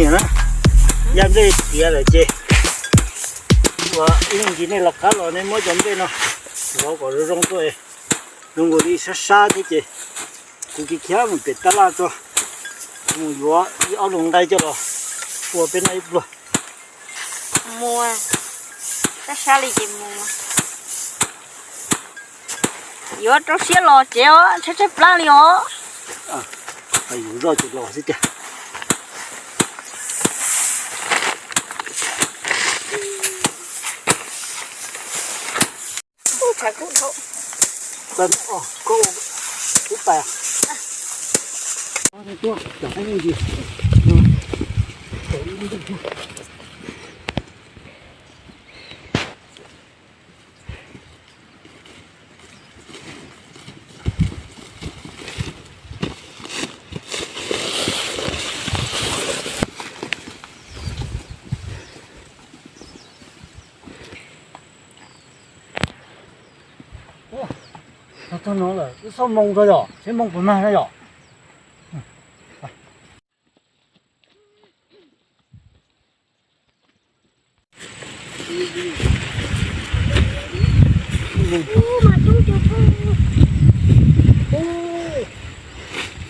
Niam na, ya nplej tiav lawm ces ua ib leej ntsis nej los qab los nej muab cov nplej no zov kom zoo zoo tuaj, zoo nkaus li sab sab thiab ces kuv khiav khiav mus pem tab laj tso, mus yuav ib ob lub nqaij coj los ua peb noj ib pluag. Mus, sab sab li ces mus. Yuav rau siab los tsev os, tshaib tshaib plab li os. Yuav zoj ces los xwb tiag. Ub, tshav kub dhau. Txog no lawm, wb xob moo tso yom, seb moo puas mag na yom.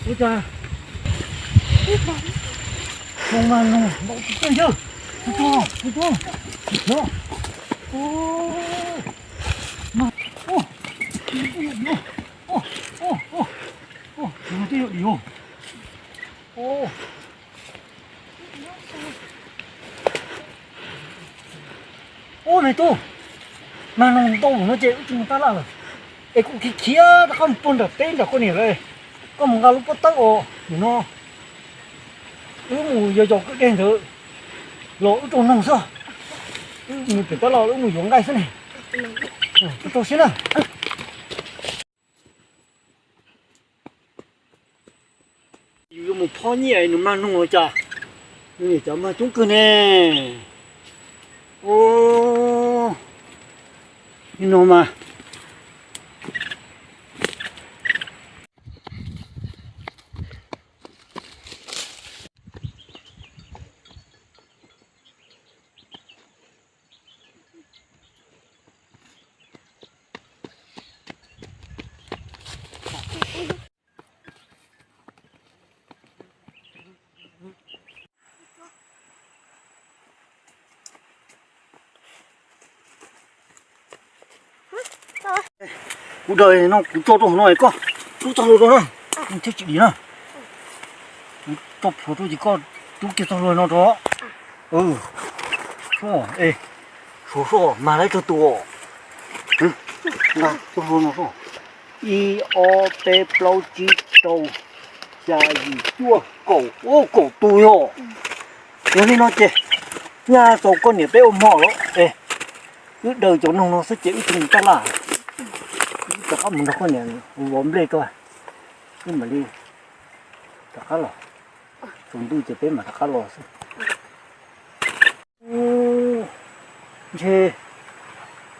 Ua cas moo mas no npaum twg yog, tus tog, tus tog, no, mas, ua, ua, ua, ua, ua, twb yog dim. Ub, me tub, mag noog ntau no ces wb tsis mus tab laj lawm, es kuv khiav khiav rov qab mus puag nram teb nram koj niam lawm, koj mus nqa lub pob tawb os, nim no wb mus yos yos kwj deg ntawd los wb rau noog xwb, wb mus pem tab laj wb mus yuav nqaij xwb ne, wb rau siab na. Yus yuav mus phob nyiaj nws mag noog ua cas, nws niam cov mag coob kawg ne. Ub, no mas. Kuv daws no kuv tso rau hauv no es koj rub txoj hlua rau na, thiaj tsis dim na. Kuv tso plhuav rau ces koj rub kiag txoj hlua no rau. Suav, suav mag lawm tag tus. Txoj hlua no, ib ob peb plaub tsib rau xya yim cuaj kaum, ub, kaum tus yog. Yog li no ces nyaj tau koj niam peb ua hmo lawm es wb daws cov noog no xwb ces wb tsis mus tab laj, wb rov qab mus nrog koj niam vov nplej tuaj, wb mam li rov qab los, tsaus ntuj ces peb mam rov qab los xwb. Ntshe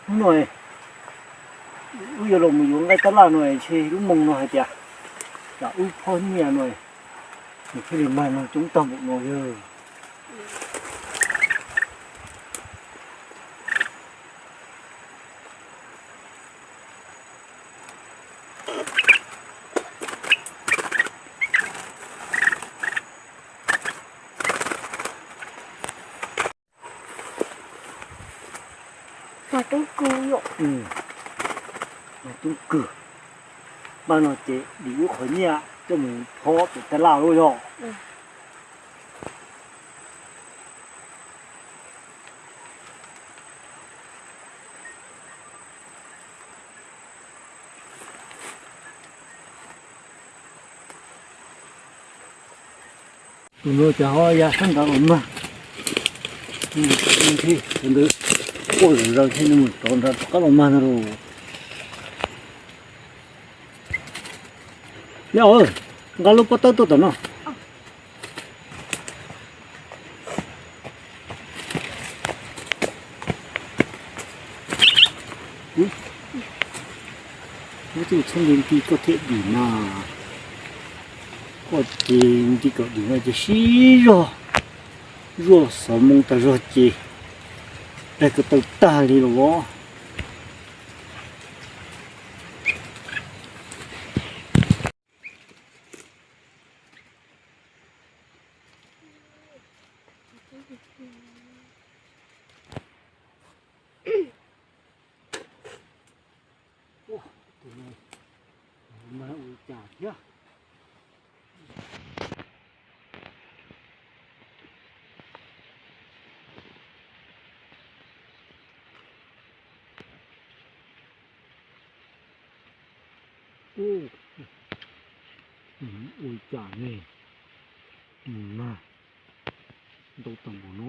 hnub no wb yuav los mus yuav nqaij tab laj no ntshe lub moo no hais tias, tam wb phob nyiaj no nws thiaj li mag noog coob tag npaum no yog. Mag coob kawg yom. Mag coob kawg. Paj no ces dim wb qhov nyiaj coj mus phob pem tab laj lawm yog. Tus no cas ho ya sab nrad los mag. Tus ntawd quaj zom zaws thiab nws mus rov nrad rov qab los mag no lauj. Nyob, nqa lub pob tawb tuaj tom no. Ub, txhob nti nti koj thiaj dim mas. Koj ces nti kom dim no ces sib zog. Zuaj xov moo tas zog ces daig ko taw tag li los os. Ua, tus no mas ua li cas thiab? Ua, ua li cas ne? Mus na, ntau tag npaum no.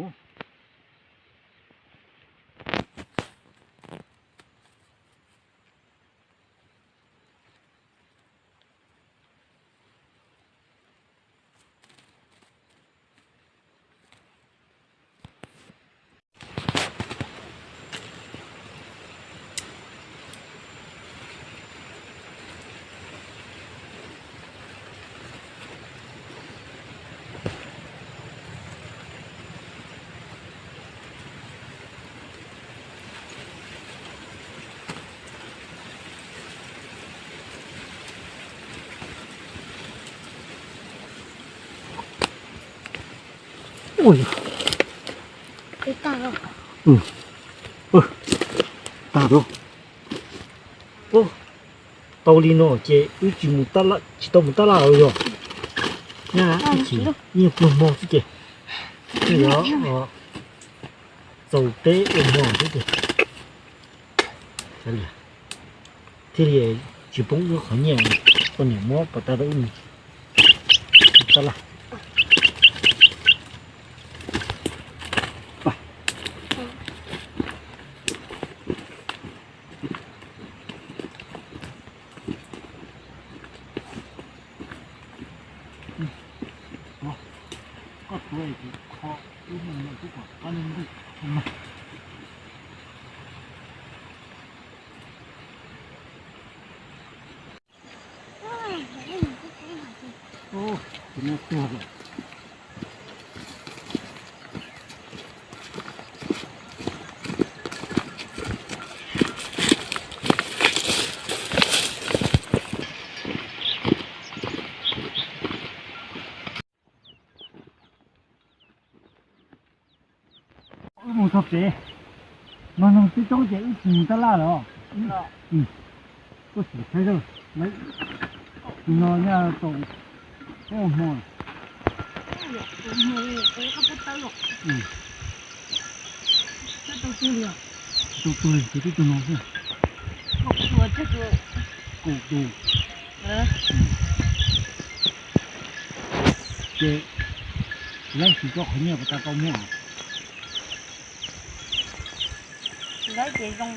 Ua, tag lawm. Tau li no ces wb tsis mus tab laj, tsis tau mus tab laj los yog? Nyaj ib chim, nyaj pluag hmo xwb ces, yog txaus teb ua hmo xwb ces thiaj li tsis poob wb qhov nyiaj, koj niam muab pas tag rau wb mus tab laj. Koj tuav es kuv kho wb mus no twb kom qab neeg ntuj. Tus no tuag lawm. Wb mus txog pem, mas noog twb coob ces wb tsis mus tab laj lawm. Koj sim saib, tus no nyaj tau peb hmo. Tsis tau tuag li, ces tib tug no xwb. Kaum tus. Ces laib tsis tau qhov nyiaj puas tau koj muab? Laib ces zoo.